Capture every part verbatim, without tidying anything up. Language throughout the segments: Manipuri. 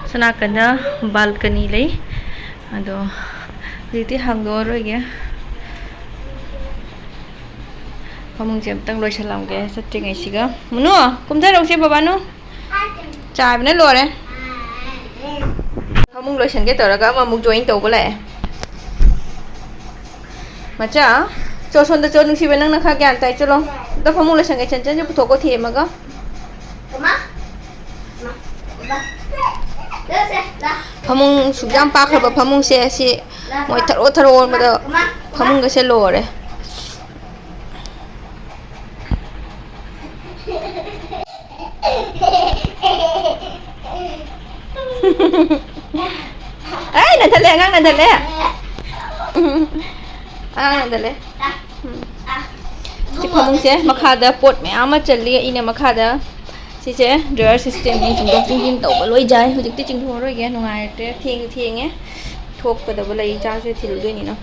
ꯁꯣꯝ ꯅꯥꯀꯟꯗ ꯕꯥꯜꯀꯅꯤ ꯂꯩ꯫ ꯑꯗꯣ ꯍꯧꯖꯤꯛꯇꯤ ꯍꯥꯡꯗꯣꯛꯑꯔꯣꯏꯒꯦ꯫ ꯐꯃꯨꯡꯁꯦ ꯑꯝꯇꯪ ꯂꯣꯏꯁꯜꯂꯝꯒꯦ ꯆꯠꯇ꯭ꯔꯤꯉꯩꯁꯤꯒ꯫ ꯃꯨꯅꯨ, ꯀꯨꯝꯊꯔꯛꯎꯁꯦ ꯕꯕꯥꯅꯨ꯫ ꯆꯥꯏꯕꯅ ꯂꯣꯏꯔꯦ꯫ ꯐꯃꯨꯡ ꯂꯣꯏꯁꯟꯒꯦ ꯇꯧꯔꯒ ꯑꯃꯃꯨꯛ join ꯇꯧꯕ ꯂꯥꯛꯑꯦ꯫ ꯃꯆꯥ, ꯆꯣ ꯁꯣꯝꯗ ꯆꯣ, ꯅꯨꯡꯁꯤꯕ, ꯅꯪꯅ ꯈꯔ ꯒ꯭ꯌꯥꯟ ꯇꯥꯏ, ꯆꯠꯂꯣ꯫ ꯑꯝꯇ ꯐꯃꯨꯡ ꯂꯣꯏꯁꯟꯒꯦ, ꯆꯟꯆꯟꯁꯦ ꯄꯨꯊꯣꯛꯀꯣ ꯊꯦꯝꯃꯒ꯫ ꯐꯃꯨꯡ ꯁꯨꯛ ꯌꯥꯝ ꯄꯥꯛꯈ꯭ꯔꯕ ꯐꯃꯨꯡꯁꯦ ꯑꯁꯤ ꯃꯣꯏ ꯊꯔꯣ ꯊꯔꯣ ꯑꯣꯟꯕꯗ ꯐꯃꯨꯡꯒꯁꯦ ꯂꯣꯏꯔꯦ꯫ ꯑꯩ ꯅꯟꯊꯠꯂꯦ, ꯑꯉꯥꯡ ꯅꯟꯊꯠꯂꯦ꯫ ꯑꯉꯥꯡ ꯅꯟꯊꯠꯂꯦ꯫ ꯎꯝ꯫ ꯁꯤ ꯐꯃꯨꯡꯁꯦ ꯃꯈꯥꯗ ꯄꯣꯠ ꯃꯌꯥꯝ ꯑꯃ ꯆꯜꯂꯤ꯫ ꯑꯩꯅ ꯃꯈꯥꯗ ꯁꯤꯁꯦ drawer systemꯅꯤ, ꯆꯤꯡꯊꯣꯛ ꯆꯤꯡꯁꯤꯟ ꯇꯧꯕ ꯂꯣꯏ ꯌꯥꯏ꯫ ꯍꯧꯖꯤꯛꯇꯤ ꯆꯤꯡꯊꯣꯛꯑꯔꯣꯏꯒꯦ, ꯅꯨꯡꯉꯥꯏꯔꯛꯇ꯭ꯔꯦ, ꯊꯦꯡꯁꯨ ꯊꯦꯡꯉꯦ꯫ ꯊꯣꯛꯀꯗꯕ ꯂꯩ, ꯏꯆꯥꯁꯨ ꯊꯤꯜꯂꯨꯗꯣꯏꯅꯤꯅ꯫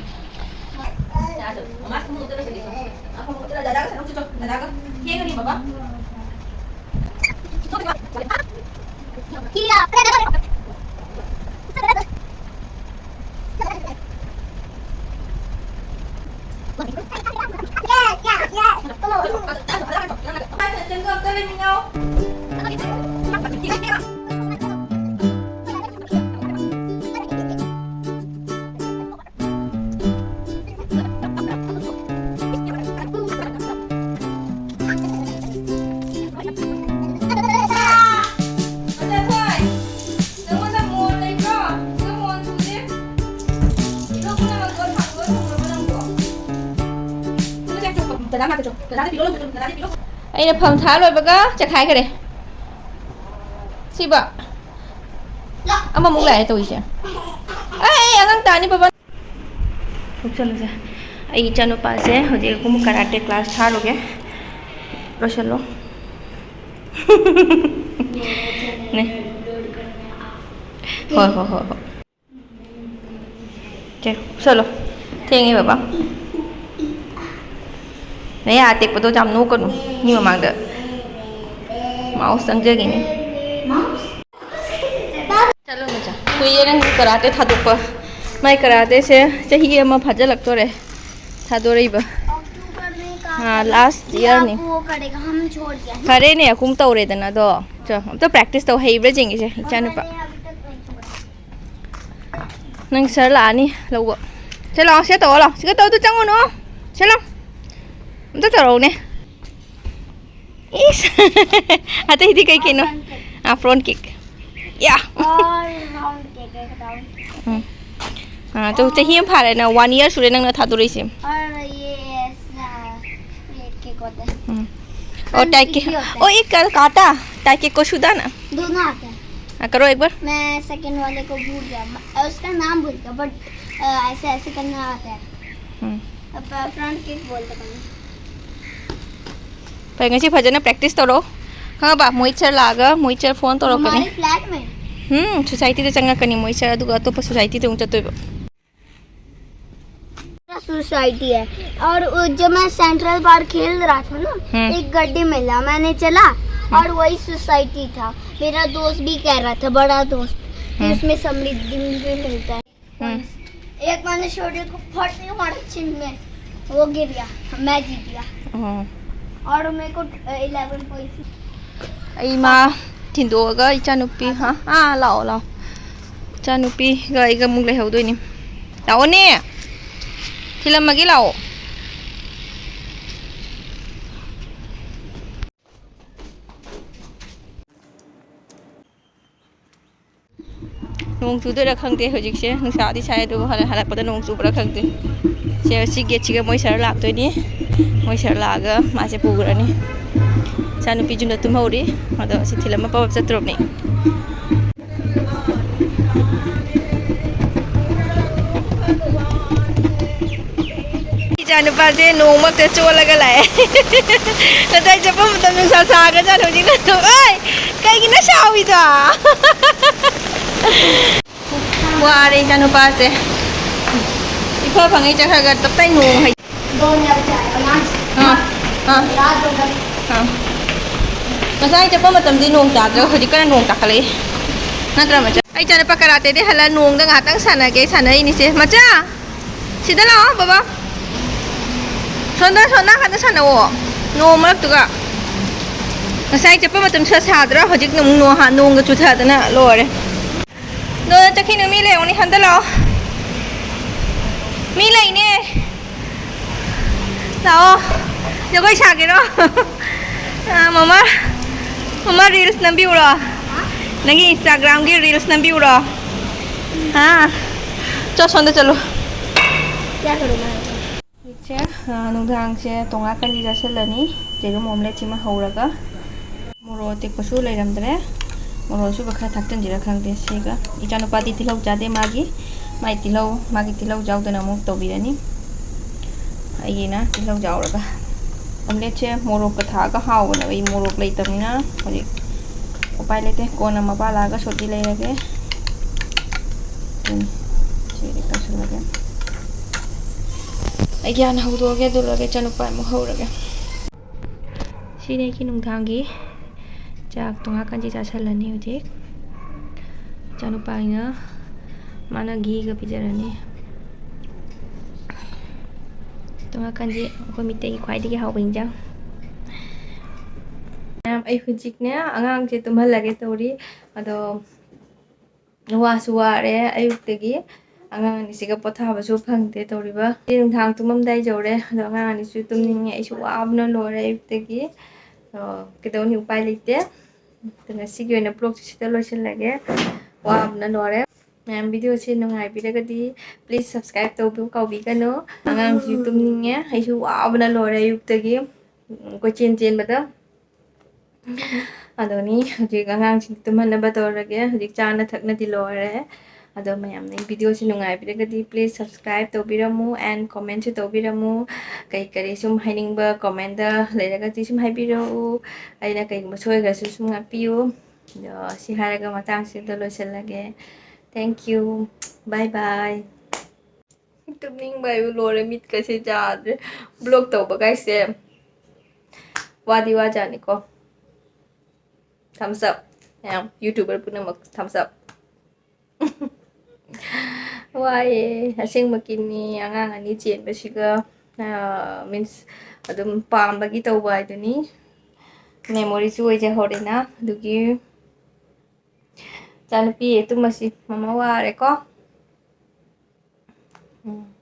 ꯑꯩꯅ ꯐꯝ ꯊꯥ ꯂꯣꯏꯕꯒ ꯆꯦꯈꯥꯏꯈ꯭ꯔꯦ꯫ ꯁꯤꯕ꯫ ꯑꯃꯃꯨꯛ ꯂꯥꯛꯑꯦ ꯇꯧꯔꯤꯁꯦ꯫ ꯑꯩ ꯑꯉꯥꯡ ꯇꯥꯅꯤ ꯕꯕꯥ꯫ ꯊꯣꯛꯆꯜꯂꯨꯁꯦ꯫ ꯑꯩ ꯏꯆꯥꯅꯨꯄꯥꯁꯦ ꯍꯧꯖꯤꯛ ꯑꯃꯨꯛ ꯀꯔꯥꯇꯦ class ꯊꯥꯔꯨꯒꯦ꯫ ꯂꯣꯏꯁꯜꯂꯣ꯫ ꯅꯦ꯫ ꯍꯣꯏ, ꯍꯣꯏ, ꯍꯣꯏ, ꯍꯣꯏ꯫ ꯆꯦ, ꯆꯠꯂꯣ꯫ ꯊꯦꯡꯉꯦ ꯕꯕꯥ꯫ ꯅꯌꯥ ꯑꯇꯦꯛꯄꯗꯣ ꯌꯥꯝ ꯅꯣꯛꯀꯅꯨ ꯃꯤ ꯃꯃꯥꯡꯗ꯫ Mouse ꯆꯪꯖꯒꯤꯅꯤ꯫ ꯀꯔꯥꯇꯦ ꯊꯥꯗꯣꯛꯄ꯫ ꯃꯥꯏ ꯀꯔꯥꯇꯦꯁꯦ ꯆꯍꯤ ꯑꯃ ꯐꯥꯖꯤꯜꯂꯛꯇꯣꯔꯦ ꯊꯥꯗꯣꯔꯛꯏꯕ꯫ अक्टूबर में कहा हाँ, last year नहीं। वो करेगा, हम छोड़ दिया। ꯐꯔꯦꯅꯦ, ꯑꯍꯨꯝ ꯇꯧꯔꯦꯗꯅ ꯑꯗꯣ꯫ ꯆꯣ, ꯑꯝꯇ practice ꯇꯧ, ꯍꯩꯕ꯭ꯔꯥ ꯌꯦꯡꯒꯦꯁꯦ ꯏꯆꯥꯅꯨꯄꯥ꯫ मैंने अभी तक नहीं छोड़ा। ꯅꯪ ꯁꯥꯔ ꯂꯥꯛꯑꯅꯤ ꯂꯧꯕ꯫ ꯁꯦ ꯂꯥꯛꯑꯣ, ꯁꯦ ꯇꯧꯑꯣ ꯂꯥꯛꯑꯣ꯫ ꯁꯤꯒ ꯇꯧꯗꯣ ꯆꯪꯉꯨꯅꯨ꯫ ꯁꯦ ꯂꯥꯛꯑꯣ꯫ ꯑꯝꯇ ꯇꯧꯔꯛꯎꯅꯦ꯫ ꯏꯁ꯫ ꯑꯇꯩꯗꯤ ꯀꯩ ꯀꯩꯅꯣ? ꯑꯥ, front kick꯫ ꯌꯥ꯫ और राउंड किक, एक राउंड। ꯎꯝ꯫ ꯑꯥ, ꯇꯣ ꯆꯍꯤ ꯑꯃ ꯐꯥꯔꯦ ꯅꯪ, one year ꯁꯨꯔꯦ ꯅꯪꯅ ꯊꯥꯗꯣꯔꯛꯏꯁꯦ꯫ और ये ऐसा ये किक होता है। ꯎꯝ꯫ ꯑꯣ, ꯇꯥꯏ ꯀꯤꯛ꯫ ꯑꯣ, एक काटा। ताई किक को छूता ना। दोनों आते हैं। हाँ, करो एक बार। मैं सेकंड वाले को भूल गया, म- उसका नाम भूल गया, बट ऐसे ऐसे करना आता है। हम्म। अब फ्रंट किक बोलते हैं। ꯐꯩ, ꯉꯁꯤ ꯐꯖꯅ practice ꯇꯧꯔꯣ꯫ ꯈꯪꯉꯕ? ꯃꯣꯏ ꯁꯥꯔ ꯂꯥꯛꯑꯒ ꯃꯣꯏ ꯁꯥꯔ phone ꯇꯧꯔꯛꯀꯅꯤ꯫ हमारे फ्लैट में। ꯎꯝ, society ꯗ ꯆꯪꯉꯛꯀꯅꯤ ꯃꯣꯏ ꯁꯥꯔ, ꯑꯗꯨꯒ ꯑꯇꯣꯞꯄ society ꯗ ꯑꯃꯨꯛ ꯆꯠꯇꯣꯏꯕ꯫ सोसाइटी है। और वो जब मैं सेंट्रल पार्क खेल रहा था ना, हम्म। एक गड्डी मिला, मैंने चला और वही सोसाइटी था। मेरा दोस्त भी कह रहा था, बड़ा दोस्त, कि हम्म। उसमें समृद्धि भी मिलता है। हम्म। एक मैंने छोटे को फट नहीं मारा चिन में, वो गिर गया, मैं जीत गया। ꯑꯣ꯫ और मेरे को इलेवन पॉइंट। ꯑꯩ ꯃꯥ ꯊꯤꯟꯗꯣꯛꯑꯒ ꯏꯆꯥꯅꯨꯄꯤ, ꯍꯥ? ꯑꯥ, ꯂꯥꯛꯑꯣ, ꯂꯥꯛꯑꯣ꯫ ꯏꯆꯥꯅꯨꯄꯤꯒ ꯑꯩꯒ ꯑꯃꯨꯛ ꯂꯩꯍꯧꯗꯣꯏꯅꯤ꯫ ꯂꯥꯛꯑꯣꯅꯦ꯫ ꯊꯤꯜꯂꯝꯃꯒꯦ, ꯂꯥꯛꯑꯣ꯫ ꯅꯣꯡ ꯆꯨꯗꯣꯏꯔꯥ ꯈꯪꯗꯦ ꯍꯧꯖꯤꯛꯁꯦ꯫ ꯅꯨꯡꯁꯥꯗꯤ ꯁꯥꯏ, ꯑꯗꯨꯕꯨ ꯍꯜꯂꯛ-, ꯍꯜꯂꯛꯄꯗ ꯅꯣꯡ ꯆꯨꯕ꯭ꯔꯥ ꯈꯪꯗꯦ꯫ ꯁꯦ, ꯁꯤ ꯒꯦꯠꯁꯤꯒ ꯃꯣꯏ ꯁꯥꯔ ꯂꯥꯛꯇꯣꯏꯅꯤ꯫ ꯃꯣꯏ ꯁꯥꯔ ꯂꯥꯛꯑꯒ ꯃꯥꯁꯦ ꯄꯨꯈ꯭ꯔꯅꯤ꯫ ꯏꯆꯥꯅꯨꯄꯤ ꯌꯨꯝꯗ ꯇꯨꯝꯍꯧꯔꯤ꯫ ꯑꯗꯣ ꯁꯤ ꯊꯤꯜꯂꯝꯃ ꯄꯕ ꯆꯠꯇ꯭ꯔꯣꯕꯅꯤ꯫ ꯏꯆꯥ ꯅꯨꯄꯥꯁꯦ ꯅꯣꯡꯃꯛꯇ ꯆꯣꯜꯂꯒ ꯂꯥꯛꯑꯦ꯫ ꯉꯁꯥꯏ ꯆꯠꯄ ꯃꯇꯝ ꯅꯨꯡꯁꯥ ꯁꯥꯒ꯭ꯔꯖꯥꯠꯅꯤ, ꯍꯧꯖꯤꯛ ꯉꯥꯛꯇꯪ꯫ ꯑꯣꯏ! ꯀꯩꯒꯤꯅꯣ ꯁꯥꯎꯔꯤꯗꯣ? ꯋꯥꯔꯦ ꯏꯆꯥ ꯅꯨꯄꯥꯁꯦ꯫ ꯏꯐ ꯐꯪꯉꯤ ꯆꯠꯈ꯭ꯔꯒ ꯇꯞꯇꯥꯏ ꯅꯣꯡ ꯍꯩ-, दोन हजार चार पाँच ꯑꯥ, ꯑꯥ, रात होगा। ꯑꯥ꯫ ꯉꯁꯥꯏ ꯆꯠꯄ ꯃꯇꯝꯗꯤ ꯅꯣꯡ ꯇꯥꯗ꯭ꯔꯒ ꯍꯧꯖꯤꯛ ꯀꯟꯅ ꯅꯣꯡ ꯇꯥꯈꯠꯂꯛꯏ꯫ ꯅꯠꯇ꯭ꯔ ꯃꯆꯥ? ꯑꯩ ꯏꯆꯥꯅꯨꯄꯥ ꯀꯔꯥꯇꯦꯗꯤ ꯍꯜꯂ ꯅꯣꯡꯗ ꯉꯥꯏꯍꯥꯛꯇꯪ ꯁꯥꯟꯅꯒꯦ ꯁꯥꯟꯅꯩꯅꯤꯁꯦ꯫ ꯃꯆꯥ, ꯁꯤꯗ ꯂꯥꯛꯑꯣ ꯕꯕꯥ꯫ ꯁꯣꯝꯗ, ꯁꯣꯝ ꯅꯥꯀꯟꯗ ꯁꯥꯟꯅꯧꯑꯣ꯫ ꯅꯣꯡ ꯃꯔꯛꯇꯨꯒ꯫ ꯉꯁꯥꯏ ꯆꯠꯄ ꯃꯇꯝ ꯁꯥ-, ꯁꯥꯗ꯭ꯔꯥ? ꯍꯧꯖꯤꯛ ꯑꯃꯨꯛ ꯅꯣꯡ ꯍꯥ-, ꯅꯣꯡꯒ ꯆꯨꯊꯗꯅ ꯂꯣꯏꯔꯦ꯫ ꯗꯣ ꯆꯠꯈꯤꯅꯨ, ꯃꯤ ꯂꯩꯍꯧꯅꯤ꯫ ꯍꯟꯗ ꯂꯥꯛꯑꯣ꯫ ꯃꯤ ꯂꯩꯅꯦ꯫ ꯂꯥꯛꯑꯣ꯫ ꯖꯒꯣꯏ ꯁꯥꯒꯦꯔꯣ? ꯑ, ꯃꯃꯥ, ꯃꯃꯥ reels ꯅꯝꯕꯤꯎꯔꯣ? ꯅꯪꯒꯤ Instagram ꯒꯤ reels ꯅꯝꯕꯤꯎꯔꯣ? ꯍꯥ? ꯆꯣ, ꯁꯣꯝꯗ ꯆꯠꯂꯣ꯫ ꯍꯧꯖꯤꯛꯁꯦ, ꯑ, ꯅꯨꯡꯗꯥꯡꯁꯦ ꯇꯣꯉꯥ ꯀꯟꯗꯤ ꯆꯥꯁꯤꯜꯂꯅꯤ꯫ ꯌꯦꯔꯨꯝ omelette ꯁꯤꯃ ꯍꯧꯔꯒ꯫ ꯃꯣꯔꯣꯛ ꯑꯇꯦꯛꯄꯁꯨ ꯂꯩꯔꯝꯗ꯭ꯔꯦ꯫ ꯃꯣꯔꯣꯛ ꯑꯁꯨꯕ ꯈꯔ ꯊꯥꯛꯆꯤꯟꯁꯤꯔ ꯈꯪꯗꯦ ꯁꯤꯒ꯫ ꯏꯆꯥꯅꯨꯄꯥꯗꯤ ꯇꯤꯜꯍꯧ ꯆꯥꯗꯦ, ꯃꯥꯒꯤ, ꯃꯥꯏ ꯇꯤꯜꯍꯧ, ꯃꯥꯒꯤ ꯇꯤꯜꯍꯧ ꯌꯥꯎꯗꯅ ꯑꯃꯨꯛ ꯇꯧꯕꯤꯔꯅꯤ꯫ ꯑꯩꯒꯤꯅ ꯇꯤꯜꯍꯧ ꯌꯥꯎꯔꯒ꯫ Omelette ꯁꯦ ꯃꯣꯔꯣꯛꯀ ꯊꯥꯛꯑꯒ ꯍꯥꯎꯕꯅꯦꯕ꯫ ꯑꯩ ꯃꯣꯔꯣꯛ ꯂꯩꯇꯕꯅꯤꯅ ꯍꯧꯖꯤꯛ ꯎꯄꯥꯏ ꯂꯩꯇꯦ꯫ ꯀꯣꯟꯅ ꯃꯄꯥ ꯂꯥꯛꯑꯒ ꯁꯣꯠꯄꯤ ꯂꯩꯔꯒꯦ꯫ ꯎꯝ, ꯁꯤꯗꯤ ꯇꯧꯁꯜꯂꯒꯦ꯫ ꯑꯩ ꯒ꯭ꯌꯥꯟ ꯍꯧꯗꯣꯛꯑꯒꯦ, ꯑꯗꯨ ꯂꯣꯏꯔꯒ ꯏꯆꯥꯅꯨꯄꯥ ꯑꯃꯨꯛ ꯍꯧꯔꯒꯦ꯫ ꯁꯤꯅꯤ ꯑꯩꯒꯤ ꯅꯨꯡꯗꯥꯡꯒꯤ ꯆꯥꯛ꯫ ꯇꯣꯉꯥ ꯀꯟꯗꯤ ꯆꯥꯁꯜꯂꯅꯤ ꯍꯧꯖꯤꯛ꯫ ꯏꯆꯥꯅꯨꯄꯥꯒꯤꯅ ꯃꯥꯅ ꯘꯤꯒ ꯄꯤꯖꯔꯅꯤ꯫ ꯇꯣꯉꯥ ꯀꯟꯗꯤ ꯑꯩꯈꯣꯏ ꯃꯤꯇꯩꯒꯤ ꯈ꯭ꯋꯥꯏꯗꯒꯤ ꯍꯥꯎꯕ ꯏꯟꯖꯥꯡ꯫ ꯃꯌꯥꯝ, ꯑꯩ ꯍꯧꯖꯤꯛꯅꯦ ꯑꯉꯥꯡꯁꯦ ꯇꯨꯝꯍꯜꯂꯒꯦ ꯇꯧꯔꯤ꯫ ꯑꯗꯣ ꯋꯥꯁꯨ ꯋꯥꯔꯦ ꯑꯌꯨꯛꯇꯒꯤ꯫ ꯑꯉꯥꯡ ꯑꯅꯤꯁꯤꯒ ꯄꯣꯊꯥꯕꯁꯨ ꯐꯪꯗꯦ ꯇꯧꯔꯤꯕ꯫ ꯅꯨꯡꯗꯥꯡ ꯇꯨꯝꯃꯝꯗꯥꯏ ꯌꯧꯔꯦ꯫ ꯑꯗꯣ ꯑꯉꯥꯡ ꯑꯅꯤꯁꯨ ꯇꯨꯝꯅꯤꯡꯉꯦ꯫ ꯑꯩꯁꯨ ꯋꯥꯕꯅ ꯂꯣꯏꯔꯦ ꯑꯌꯨꯛꯇꯒꯤ꯫ ꯑꯗꯣ ꯀꯩꯗꯧꯅꯤ, ꯎꯄꯥꯏ ꯂꯩꯇꯦ꯫ ꯑꯗꯣ ꯉꯁꯤꯒꯤ ꯑꯣꯏꯅ vlog ꯁꯦ ꯁꯤꯗ ꯂꯣꯏꯁꯤꯜꯂꯒꯦ꯫ ꯋꯥꯕꯅ ꯂꯣꯏꯔꯦ꯫ ꯃꯌꯥꯝ, video ꯁꯦ ꯅꯨꯡꯉꯥꯏꯕꯤꯔꯒꯗꯤ please subscribe ꯇꯧꯕꯤꯌꯨ ꯀꯥꯎꯕꯤꯒꯅꯨ꯫ ꯑꯉꯥꯡꯁꯤꯁꯨ ꯇꯨꯝꯅꯤꯡꯉꯦ꯫ ꯑꯩꯁꯨ ꯋꯥꯕꯅ ꯂꯣꯏꯔꯦ ꯑꯌꯨꯛꯇꯒꯤ꯫ ꯎꯝ, ꯀꯣꯏꯆꯦꯟ ꯆꯦꯟꯕꯗ꯫ ꯑꯗꯨꯅꯤ ꯍꯧꯖꯤꯛ ꯑꯉꯥꯡꯁꯤꯡ ꯇꯨꯝꯍꯟꯅꯕ ꯇꯧꯔꯒꯦ꯫ ꯍꯧꯖꯤꯛ ꯆꯥꯅ ꯊꯛꯅꯗꯤ ꯂꯣꯏꯔꯦ꯫ ꯑꯗꯣ ꯃꯌꯥꯝꯅ ꯑꯩ video say ꯅꯨꯡꯉꯥꯏꯕꯤꯔꯒꯗꯤ please subscribe ꯇꯧꯕꯤꯔꯝꯃꯨ and comment ꯁꯨ ꯇꯧꯕꯤꯔꯝꯃꯨ꯫ ꯀꯩ ꯀꯔꯤ ꯁꯨꯝ ꯍꯥꯏꯅꯤꯡꯕ comment ꯇ ꯂꯩꯔꯒꯗꯤ ꯁꯨꯝ ꯍꯥꯏꯕꯤꯔꯛꯎ꯫ ꯑꯩꯅ ꯀꯩꯒꯨꯝꯕ ꯁꯣꯏꯈ꯭ꯔꯁꯨ ꯁꯨꯝ ꯉꯥꯛꯄꯤꯌꯨ꯫ ꯑꯗꯣ ꯁꯤ ꯍꯥꯏꯔꯒ ꯃꯇꯥꯡꯁꯤꯗ ꯂꯣꯏꯁꯤꯜꯂꯒꯦ꯫ Thank you. Bye bye. ꯇꯨꯝꯅꯤꯡꯕ ꯍꯥꯏꯕꯨ ꯂꯣꯏꯔꯦ, ꯃꯤꯠꯀꯁꯦ ꯌꯥꯗ꯭ꯔꯦ꯫ Vlog ꯇꯧꯕ ꯀꯥꯏꯁꯦ ꯋꯥꯗꯤ ꯋꯥꯖꯥꯠꯅꯤꯀꯣ꯫ Thumbs up꯫ ꯃꯌꯥꯝ, YouTuber ꯄꯨꯝꯅꯃꯛ thumbs up꯫ ꯋꯥꯏꯑꯦ ꯑꯁꯦꯡꯕꯒꯤꯅꯤ꯫ ꯑꯉꯥꯡ ꯑꯅꯤ ꯆꯦꯟꯕꯁꯤꯒ ꯃꯤꯟꯁ ꯑꯗꯨꯝ ꯄꯥꯝꯕꯒꯤ ꯇꯧꯕ ꯍꯥꯏꯗꯨꯅꯤ꯫ ꯃꯦꯃꯣꯔꯤꯁꯨ ꯑꯣꯏꯖꯍꯧꯔꯦꯅ꯫ ꯑꯗꯨꯒꯤ ꯏꯆꯥꯅꯨꯄꯤ ꯇꯨꯝꯃꯁꯤ, ꯃꯃꯥ ꯋꯥꯔꯦꯀꯣ꯫ ꯎꯝ꯫